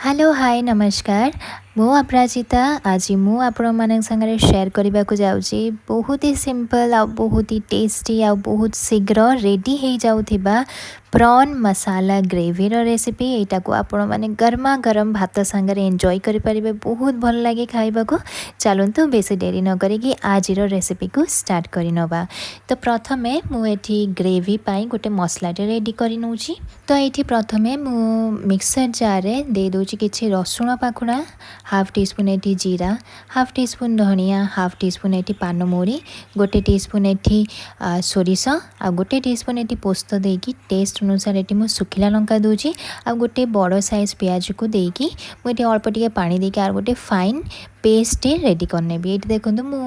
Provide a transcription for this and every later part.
Hello, ହାଏ, ନମସ୍କାର। ମୁଁ ଅପରାଜିତା। ଆଜି ମୁଁ ଆପଣମାନଙ୍କ ସାଙ୍ଗରେ ସେୟାର କରିବାକୁ ଯାଉଛି ବହୁତ ହି ସିମ୍ପଲ୍ ଆଉ ବହୁତ ହି ଟେଷ୍ଟି ଆଉ ବହୁତ ଶୀଘ୍ର ରେଡ଼ି ହେଇଯାଉଥିବା ପ୍ରନ୍ ମସାଲା ଗ୍ରେଭିର ରେସିପି। ଏଇଟାକୁ ଆପଣମାନେ ଗରମା ଗରମ ଭାତ ସାଙ୍ଗରେ ଏନ୍ଜୟ କରିପାରିବେ। ବହୁତ ଭଲ ଲାଗେ ଖାଇବାକୁ। ଚାଲନ୍ତୁ, ବେଶୀ ଡେରି ନ କରିକି ଆଜିର ରେସିପିକୁ ଷ୍ଟାର୍ଟ କରିନେବା। ତ ପ୍ରଥମେ ମୁଁ ଏଠି ଗ୍ରେଭି ପାଇଁ ଗୋଟେ ମସଲାଟେ ରେଡ଼ି କରି ନେଉଛି। ତ ଏଇଠି ପ୍ରଥମେ ମୁଁ ମିକ୍ସର ଜାର୍ରେ ଦେଇଦେଉଛି କିଛି ରସୁଣ ପାଖୁଡ଼ା, ହାଫ୍ ଟି ସ୍ପୁନ୍ ଏଠି ଜିରା, ହାଫ୍ ଟି ସ୍ପୁନ୍ ଧନିଆ, ହାଫ୍ ଟି ସ୍ପୁନ୍ ଏଠି ପାନମହୁରି, 1 ଟି ସ୍ପୁନ୍ ଏଠି ସୋରିଷ ଆଉ 1 ଟି ସ୍ପୁନ୍ ଏଠି ପୋସ୍ତ ଦେଇକି, ଟେଷ୍ଟ ଅନୁସାରେ ଏଠି ମୁଁ ଶୁଖିଲା ଲଙ୍କା ଦେଉଛି ଆଉ ଗୋଟେ ବଡ଼ ସାଇଜ୍ ପିଆଜକୁ ଦେଇକି ମୁଁ ଏଠି ଅଳ୍ପ ଟିକେ ପାଣି ଦେଇକି ଆଉ ଗୋଟେ ଫାଇନ୍ ପେଷ୍ଟ ରେଡ଼ି କରିନେବି। ଏଇଠି ଦେଖନ୍ତୁ, ମୁଁ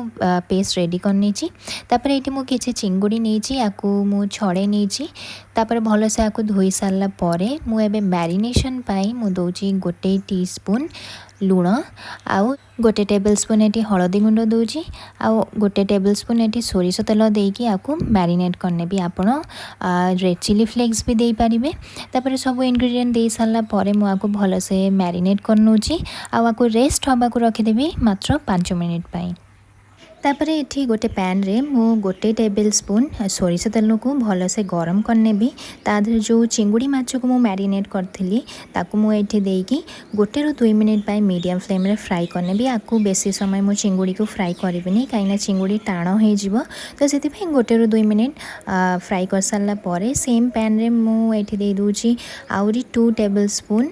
ପେଷ୍ଟ ରେଡ଼ି କରିନେଇଛି। ତାପରେ ଏଇଠି ମୁଁ କିଛି ଚିଙ୍ଗୁଡ଼ି ନେଇଛି, ୟାକୁ ମୁଁ ଛଡ଼େଇ ନେଇଛି। ତାପରେ ଭଲସେ ୟାକୁ ଧୋଇ ସାରିଲା ପରେ ମୁଁ ଏବେ ମ୍ୟାରିନେସନ୍ ପାଇଁ ମୁଁ ଦେଉଛି 1 ଟି ସ୍ପୁନ୍ ଲୁଣ ଆଉ 1 ଟେବଲ୍ ସ୍ପୁନ୍ ଏଠି ହଳଦୀ ଗୁଣ୍ଡ ଦେଉଛି ଆଉ 1 ଟେବଲ୍ ସ୍ପୁନ୍ ଏଠି ସୋରିଷ ତେଲ ଦେଇକି ୟାକୁ ମ୍ୟାରିନେଟ୍ କରିନେବି। ଆପଣ ରେଡ଼୍ ଚିଲି ଫ୍ଲେକ୍ସ ବି ଦେଇପାରିବେ। ତାପରେ ସବୁ ଇନଗ୍ରିଡ଼ିଏଣ୍ଟ ଦେଇ ସାରିଲା ପରେ ମୁଁ ୟାକୁ ଭଲସେ ମ୍ୟାରିନେଟ୍ କରିନେଉଛି ଆଉ ୟାକୁ ରେଷ୍ଟ ହେବାକୁ ରଖିଦେବି ମାତ୍ର 5 ମିନିଟ୍ ପାଇଁ। ତାପରେ ଏଠି ଗୋଟେ ପ୍ୟାନ୍ରେ ମୁଁ 1 ଟେବଲ୍ ସ୍ପୁନ୍ ସୋରିଷ ତେଲକୁ ଭଲସେ ଗରମ କରିନେବି। ତା ଦେହରେ ଯେଉଁ ଚିଙ୍ଗୁଡ଼ି ମାଛକୁ ମୁଁ ମ୍ୟାରିନେଟ୍ କରିଥିଲି, ତାକୁ ମୁଁ ଏଠି ଦେଇକି 1ରୁ 2 ମିନିଟ୍ ପାଇଁ ମିଡ଼ିୟମ୍ ଫ୍ଲେମ୍ରେ ଫ୍ରାଏ କରିନେବି। ଆକୁ ବେଶୀ ସମୟ ମୁଁ ଚିଙ୍ଗୁଡ଼ିକୁ ଫ୍ରାଏ କରିବିନି, କାହିଁକିନା ଚିଙ୍ଗୁଡ଼ି ଟାଣ ହେଇଯିବ। ତ ସେଥିପାଇଁ 1ରୁ 2 ମିନିଟ୍ ଫ୍ରାଏ କରିସାରିଲା ପରେ ସେମ୍ ପ୍ୟାନ୍ରେ ମୁଁ ଏଠି ଦେଇଦେଉଛି ଆହୁରି 2 ଟେବଲ୍ ସ୍ପୁନ୍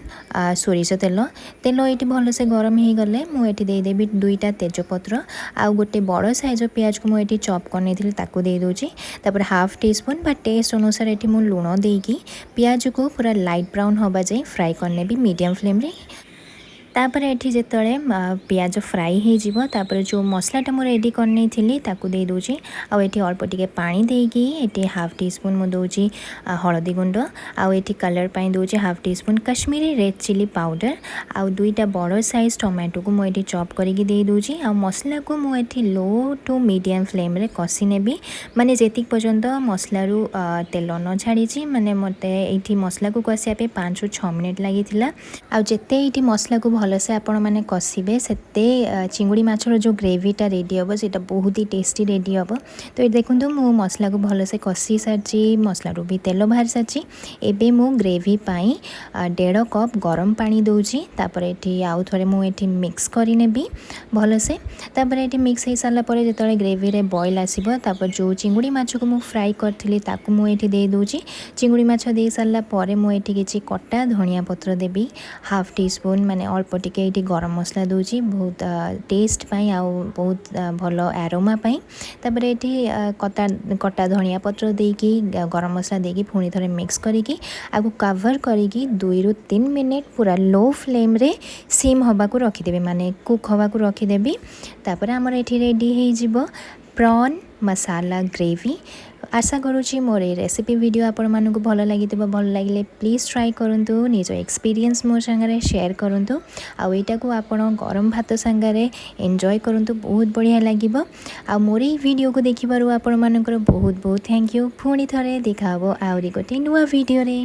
ସୋରିଷ ତେଲ। ତେଲ ଏଇଠି ଭଲସେ ଗରମ ହେଇଗଲେ ମୁଁ ଏଠି ଦେଇଦେବି ଦୁଇଟା ତେଜପତ୍ର ଆଉ ଗୋଟେ ବଡ଼ ସାଇଜ୍ର ପିଆଜକୁ ମୁଁ ଏଠି ଚପ୍ କରିନେଇଥିଲି, ତାକୁ ଦେଇଦେଉଛି। ତାପରେ ହାଫ୍ ଟି ସ୍ପୁନ୍ ବା ଟେଷ୍ଟ ଅନୁସାରେ ଏଠି ମୁଁ ଲୁଣ ଦେଇକି ପିଆଜକୁ ପୁରା ଲାଇଟ୍ ବ୍ରାଉନ୍ ହେବା ଯାଏଁ ଫ୍ରାଏ କରିନେବି ମିଡ଼ିୟମ୍ ଫ୍ଲେମ୍ରେ। ତାପରେ ଏଠି ଯେତେବେଳେ ପିଆଜ ଫ୍ରାଏ ହେଇଯିବ, ତାପରେ ଯେଉଁ ମସଲାଟା ମୁଁ ରେଡ଼ି କରିନେଇଥିଲି, ତାକୁ ଦେଇଦେଉଛି। ଆଉ ଏଠି ଅଳ୍ପ ଟିକେ ପାଣି ଦେଇକି ଏଠି ହାଫ୍ ଟି ସ୍ପୁନ୍ ମୁଁ ଦେଉଛି ହଳଦୀ ଗୁଣ୍ଡ ଆଉ ଏଠି କଲର୍ ପାଇଁ ଦେଉଛି half teaspoon Kashmiri red chilli powder ଆଉ ଦୁଇଟା ବଡ଼ ସାଇଜ୍ ଟମାଟୋକୁ ମୁଁ ଏଠି ଚପ୍ କରିକି ଦେଇଦେଉଛି। ଆଉ ମସଲାକୁ ମୁଁ ଏଠି ଲୋ ଟୁ ମିଡ଼ିୟମ୍ ଫ୍ଲେମ୍ରେ କଷି ନେବି, ମାନେ ଯେତିକି ପର୍ଯ୍ୟନ୍ତ ମସଲାରୁ ତେଲ ନ ଛାଡ଼ିଛି। ମାନେ ମୋତେ ଏଇଠି ମସଲାକୁ କଷିବା ପାଇଁ 5ରୁ 6 ମିନିଟ୍ ଲାଗିଥିଲା। ଆଉ ଯେତେ ଏଇଠି ମସଲାକୁ ଭଲସେ ଆପଣମାନେ କଷିବେ, ସେତେ ଚିଙ୍ଗୁଡ଼ି ମାଛର ଯେଉଁ ଗ୍ରେଭିଟା ରେଡ଼ି ହେବ, ସେଇଟା ବହୁତ ହି ଟେଷ୍ଟି ରେଡ଼ି ହେବ। ତ ଏଇଠି ଦେଖନ୍ତୁ, ମୁଁ ମସଲାକୁ ଭଲସେ କଷି ସାରିଛି, ମସଲାରୁ ବି ତେଲ ବାହାରି ସାରିଛି। ଏବେ ମୁଁ ଗ୍ରେଭି ପାଇଁ 1.5 କପ୍ ଗରମ ପାଣି ଦେଉଛି। ତାପରେ ଏଠି ଆଉ ଥରେ ମୁଁ ଏଠି ମିକ୍ସ କରିନେବି ଭଲସେ। ତାପରେ ଏଠି ମିକ୍ସ ହେଇସାରିଲା ପରେ ଯେତେବେଳେ ଗ୍ରେଭିରେ ବଏଲ୍ ଆସିବ, ତାପରେ ଯେଉଁ ଚିଙ୍ଗୁଡ଼ି ମାଛକୁ ମୁଁ ଫ୍ରାଏ କରିଥିଲି, ତାକୁ ମୁଁ ଏଠି ଦେଇଦେଉଛି। ଚିଙ୍ଗୁଡ଼ି ମାଛ ଦେଇସାରିଲା ପରେ ମୁଁ ଏଠି କିଛି କଟା ଧନିଆ ପତ୍ର ଦେବି, ହାଫ୍ ଟି ସ୍ପୁନ୍ ମାନେ ଅଳ୍ପ ଟିକେ ଏଇଠି ଗରମ ମସଲା ଦେଉଛି, ବହୁତ ଟେଷ୍ଟ ପାଇଁ ଆଉ ବହୁତ ଭଲ ଆରୋମା ପାଇଁ। ତାପରେ ଏଠି କଟା କଟା ଧନିଆ ପତ୍ର ଦେଇକି, ଗରମ ମସଲା ଦେଇକି ପୁଣି ଥରେ ମିକ୍ସ କରିକି, ଆକୁ କଭର୍ କରିକି 2ରୁ 3 ମିନିଟ୍ ପୁରା ଲୋ ଫ୍ଲେମ୍ରେ ସିମ୍ ହେବାକୁ ରଖିଦେବି, ମାନେ କୁକ୍ ହେବାକୁ ରଖିଦେବି। ତାପରେ ଆମର ଏଠି ରେଡ଼ି ହେଇଯିବ ପ୍ରନ୍ ମସାଲା ଗ୍ରେଭି। ଆଶା କରୁଛି ମୋର ଏଇ ରେସିପି ଭିଡ଼ିଓ ଆପଣମାନଙ୍କୁ ଭଲ ଲାଗିଥିବ। ଭଲ ଲାଗିଲେ ପ୍ଲିଜ୍ ଟ୍ରାଏ କରନ୍ତୁ, ନିଜ ଏକ୍ସପିରିଏନ୍ସ ମୋ ସାଙ୍ଗରେ ସେୟାର କରନ୍ତୁ ଆଉ ଏଇଟାକୁ ଆପଣ ଗରମ ଭାତ ସାଙ୍ଗରେ ଏନ୍ଜୟ କରନ୍ତୁ, ବହୁତ ବଢ଼ିଆ ଲାଗିବ। ଆଉ ମୋର ଏଇ ଭିଡ଼ିଓକୁ ଦେଖିବାରୁ ଆପଣମାନଙ୍କର ବହୁତ ବହୁତ thank you. ପୁଣି ଥରେ ଦେଖା ହେବ ଆହୁରି ଗୋଟେ ନୂଆ ଭିଡ଼ିଓରେ।